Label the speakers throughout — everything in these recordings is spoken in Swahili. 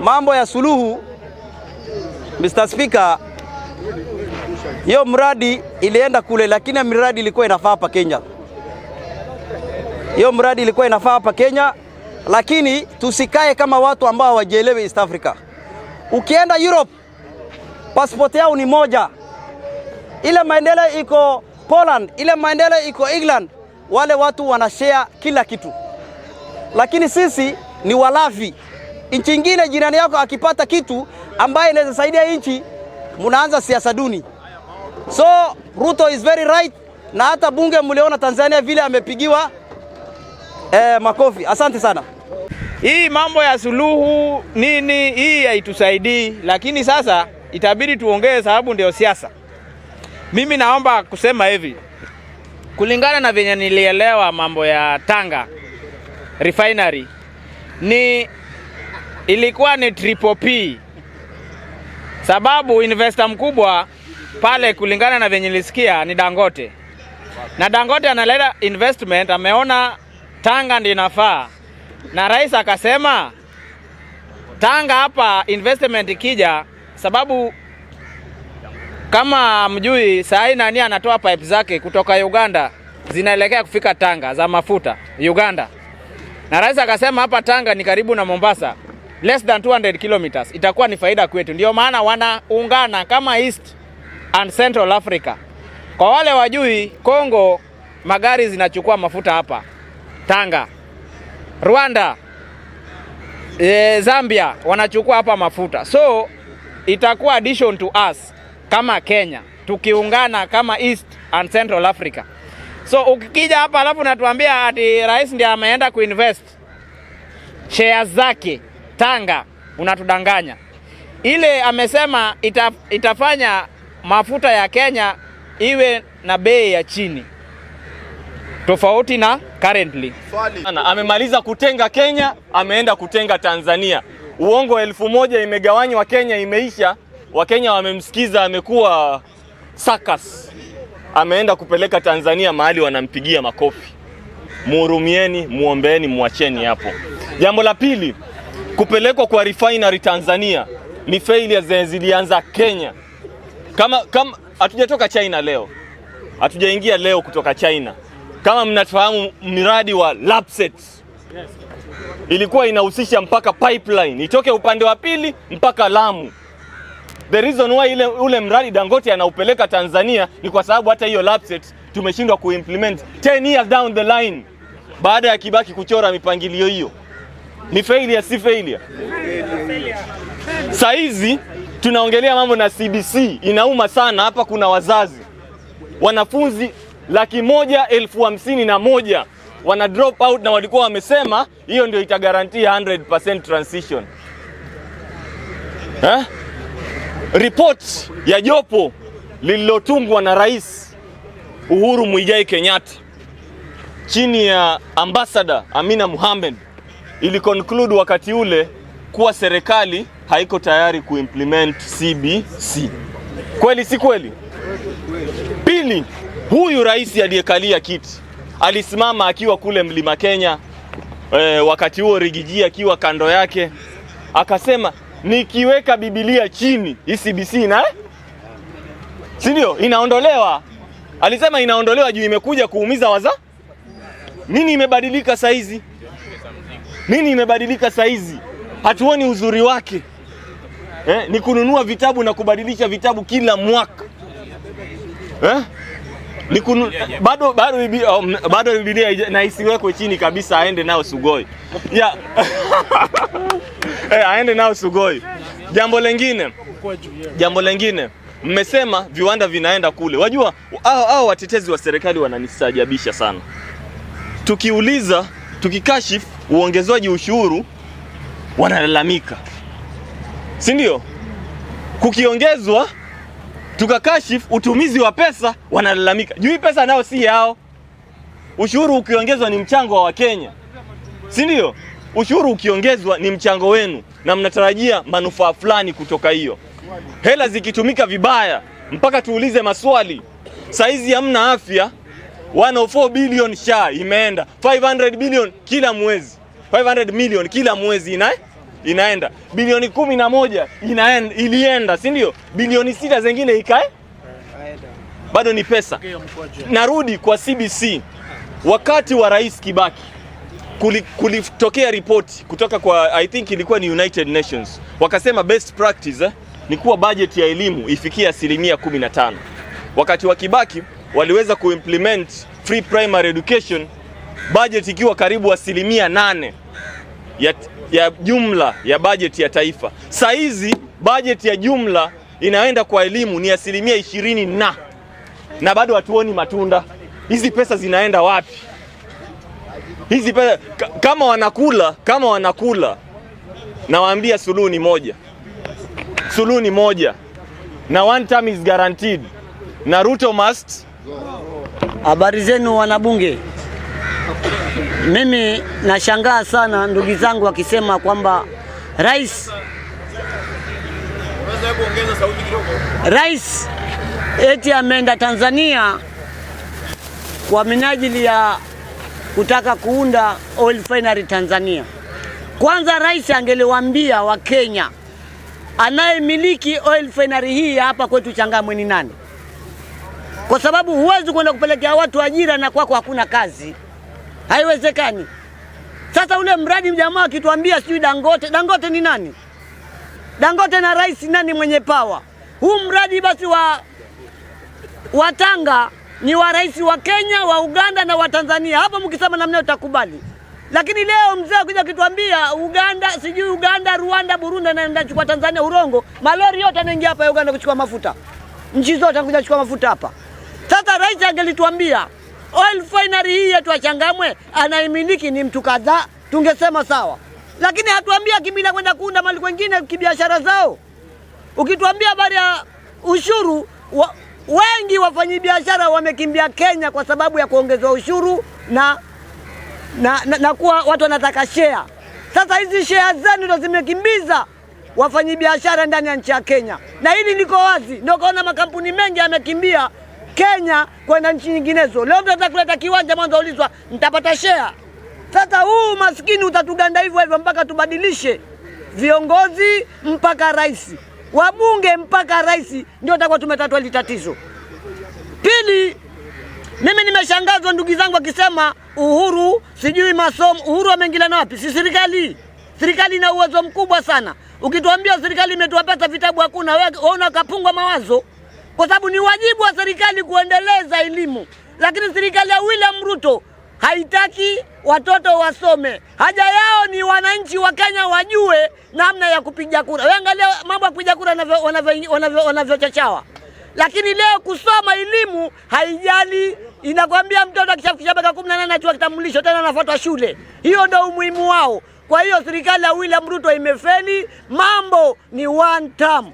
Speaker 1: Mambo ya Suluhu, Mr. Speaker, hiyo mradi ilienda kule, lakini miradi ilikuwa inafaa hapa Kenya. Hiyo mradi ilikuwa inafaa hapa Kenya, lakini tusikae kama watu ambao hawajielewi East Africa. Ukienda Europe, passport yao ni moja. Ile maendeleo iko Poland, ile maendeleo iko England, wale watu wanashare kila kitu, lakini sisi ni walafi. Nchi ingine jirani yako akipata kitu ambaye inaweza saidia nchi, mnaanza siasa duni. So Ruto is very right, na hata bunge mliona Tanzania vile amepigiwa makofi. Asante sana.
Speaker 2: Hii mambo ya Suluhu nini hii haitusaidii, lakini sasa itabidi tuongee sababu ndio siasa. Mimi naomba kusema hivi, kulingana na venye nilielewa mambo ya Tanga refinery ni ilikuwa ni triple P, sababu investor mkubwa pale kulingana na venye nilisikia ni Dangote, na Dangote analeta investment, ameona Tanga ndio inafaa, na rais akasema Tanga hapa investment ikija, sababu kama mjui saa hii nani anatoa pipe zake kutoka Uganda zinaelekea kufika Tanga za mafuta Uganda, na rais akasema hapa Tanga ni karibu na Mombasa, less than 200 kilometers, itakuwa ni faida kwetu. Ndio maana wanaungana kama East and Central Africa. Kwa wale wajui, Kongo magari zinachukua mafuta hapa Tanga, Rwanda, Zambia wanachukua hapa mafuta, so itakuwa addition to us kama Kenya tukiungana kama East and Central Africa. So ukikija hapa alafu natuambia ati rais ndiye ameenda kuinvest shares zake Tanga, unatudanganya. Ile amesema itafanya mafuta ya Kenya iwe na bei ya chini tofauti na currently.
Speaker 3: Amemaliza kutenga Kenya, ameenda kutenga Tanzania. Uongo 1000 imegawanywa Kenya, imeisha. Wakenya wamemsikiza, amekuwa circus. Ameenda kupeleka Tanzania mahali wanampigia makofi. Muhurumieni, muombeeni, muacheni hapo. Jambo la pili, kupelekwa kwa refinery Tanzania ni failure zenye zilianza Kenya. Kama hatujatoka China leo, hatujaingia leo kutoka China. Kama mnafahamu miradi wa Lapsset ilikuwa inahusisha mpaka pipeline itoke upande wa pili mpaka Lamu. The reason why ule mradi Dangote anaupeleka Tanzania ni kwa sababu hata hiyo Lapsset tumeshindwa kuimplement 10 years down the line, baada ya Kibaki kuchora mipangilio hiyo. Ni failure, si failure? Saa hizi tunaongelea mambo na CBC, inauma sana. Hapa kuna wazazi, wanafunzi 151,000 wana drop out, na walikuwa wamesema hiyo ndio itaguarantee 100% transition eh? Report ya jopo lililotungwa na Rais Uhuru Muigai Kenyatta chini ya Ambassador Amina Mohamed ili conclude wakati ule kuwa serikali haiko tayari kuimplement CBC. Kweli si kweli? Pili, huyu rais aliyekalia kiti alisimama akiwa kule Mlima Kenya, wakati huo Riggy G akiwa kando yake, akasema nikiweka Biblia chini hii CBC na si ndio inaondolewa. Alisema inaondolewa juu imekuja kuumiza waza. Nini imebadilika saizi? Nini imebadilika saizi? Hatuoni uzuri wake eh? Ni kununua vitabu na kubadilisha vitabu kila mwaka eh? Ni bado Biblia na isiwekwe chini kabisa, aende nao Sugoi yeah. Aende nao Sugoi. Jambo lengine mmesema viwanda vinaenda kule. Wajua hao watetezi wa serikali wananistajabisha sana. Tukiuliza, tukikashifu uongezwaji ushuru wanalalamika, si ndio? Kukiongezwa tukakashifu utumizi wa pesa wanalalamika. Juu hii pesa nao si yao. Ushuru ukiongezwa ni mchango wa Wakenya, si ndio? Ushuru ukiongezwa ni mchango wenu na mnatarajia manufaa fulani kutoka hiyo. Hela zikitumika vibaya, mpaka tuulize maswali. Saizi hamna afya, 104 billion SHA imeenda, 500 billion kila mwezi, 500 million kila mwezi inaenda, bilioni 11 inaenda, ilienda, si ndio? Bilioni 6 zingine ikae, bado ni pesa. Narudi kwa CBC. Wakati wa Rais Kibaki kulitokea ripoti kutoka kwa, I think ilikuwa ni United Nations, wakasema best practice ni kuwa budget ya elimu ifikie 15%. Wakati wa Kibaki waliweza kuimplement free primary education, budget ikiwa karibu 8% ya jumla ya budget ya taifa. Saa hizi budget ya jumla inaenda kwa elimu ni 20% na bado hatuoni matunda. Hizi pesa zinaenda wapi? Hizi pesa kama wanakula, nawaambia suluhu ni moja, suluhu ni moja, na one term is guaranteed, na Ruto must.
Speaker 4: Habari zenu wanabunge. Mimi nashangaa sana ndugu zangu wakisema kwamba rais eti ameenda Tanzania kwa minajili ya kutaka kuunda oil refinery Tanzania. Kwanza rais angeliwaambia Wakenya anayemiliki oil refinery hii hapa kwetu Changamwe ni nani? Kwa sababu huwezi kwenda kupelekea watu ajira na kwako hakuna kazi, haiwezekani. Sasa ule mradi jamaa akituambia sijui Dangote, Dangote ni nani? Dangote na rais nani mwenye power? Huu mradi basi wa Tanga ni wa rais wa Kenya, wa Uganda na wa Tanzania. Hapo mkisema namna utakubali. Lakini leo mzee akija kituambia Uganda, sijui Uganda, Rwanda, Burundi naenda kuchukua Tanzania, urongo. Malori yote yanaingia hapa Uganda kuchukua mafuta. Nchi zote kuja kuchukua mafuta hapa. Sasa rais angelituambia oil refinery hii yetu ya Changamwe anaimiliki ni mtu kadhaa, tungesema sawa. Lakini hatuambia kimbilia kwenda kuunda mali kwengine kibiashara zao. Ukituambia habari ya ushuru wengi wafanyabiashara wamekimbia Kenya kwa sababu ya kuongezwa ushuru na kuwa watu wanataka share. Sasa hizi share zenu ndo zimekimbiza wafanyabiashara ndani ya nchi ya Kenya, na hili liko wazi, ndio kaona makampuni mengi yamekimbia Kenya kwenda nchi nyinginezo. Leo mtu anataka kuleta kiwanja, mwanzo aulizwa mtapata share. Sasa huu maskini utatuganda hivyo hivyo mpaka tubadilishe viongozi mpaka rais, wabunge mpaka rais, ndio tutakuwa tumetatua hili tatizo. Pili, mimi nimeshangazwa ndugu zangu akisema Uhuru sijui masomo. Uhuru ameingiliana wapi? Si serikali. Serikali ina uwezo mkubwa sana. Ukituambia serikali imetoa pesa vitabu hakuna, wewe unakapungwa mawazo, kwa sababu ni wajibu wa serikali kuendeleza elimu, lakini serikali ya William Ruto haitaki watoto wasome. Haja yao ni wananchi wa Kenya wajue namna ya kupiga kura. Wewe angalia mambo ya kupiga kura wanavyochachawa. Lakini leo kusoma elimu haijali, inakwambia mtoto akishafikisha miaka 18 anachukua kitambulisho tena anafuatwa shule. Hiyo ndio umuhimu wao. Kwa hiyo serikali ya William Ruto imefeli, mambo ni one term.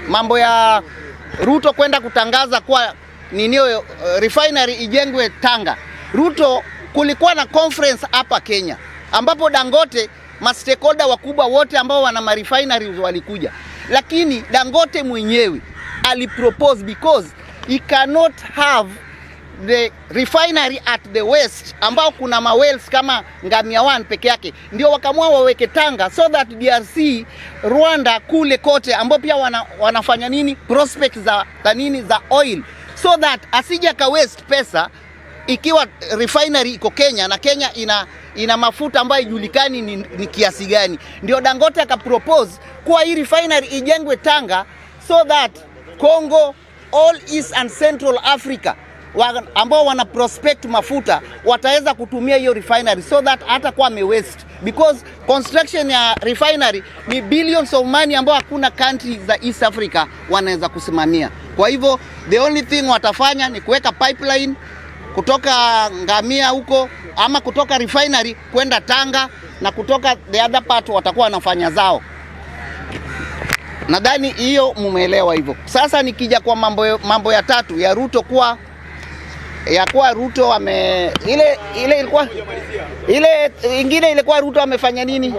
Speaker 5: Mambo ya Ruto kwenda kutangaza kuwa ninio refinery ijengwe Tanga. Ruto, kulikuwa na conference hapa Kenya ambapo Dangote, ma stakeholder wakubwa wote ambao wana ma refineries walikuja, lakini Dangote mwenyewe alipropose because he cannot have the refinery at the west ambao kuna ma wells kama Ngamia 1 peke yake, ndio wakaamua waweke Tanga so that DRC, Rwanda kule kote ambao pia wanafanya nini prospect za nini za oil, so that asije ka waste pesa ikiwa refinery iko Kenya na Kenya ina mafuta ambayo haijulikani ni kiasi gani. Ndio Dangote akapropose kuwa hii refinery ijengwe Tanga so that Congo, all East and Central Africa ambao wana prospect mafuta wataweza kutumia hiyo refinery so that hata kwa ame waste, because construction ya refinery ni billions of money ambao hakuna country za East Africa wanaweza kusimamia. Kwa hivyo the only thing watafanya ni kuweka pipeline kutoka Ngamia huko ama kutoka refinery kwenda Tanga, na kutoka the other part watakuwa wanafanya zao. Nadhani hiyo mumeelewa hivyo. Sasa nikija kwa mambo ya tatu ya Ruto kuwa Ruto ame ile ile ilikuwa ile ingine ilikuwa Ruto amefanya nini?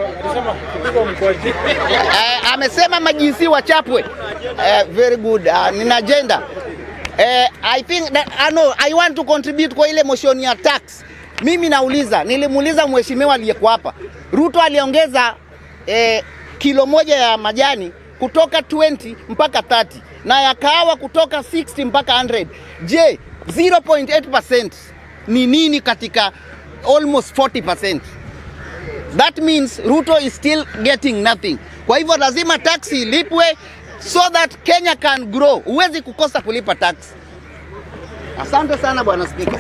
Speaker 5: Amesema majinsi wachapwe. Very good. Nina agenda. I think that, no, I want to contribute kwa ile motion ya tax. Mimi nauliza, nilimuuliza mheshimiwa aliyekuwa hapa. Ruto aliongeza kilo moja ya majani kutoka 20 mpaka 30 na ya kahawa kutoka 60 mpaka 100. Je, 0.8% ni nini katika almost 40%? That means Ruto is still getting nothing. Kwa hivyo lazima tax ilipwe so that Kenya can grow. Huwezi kukosa kulipa tax. Asante sana, Bwana Spika.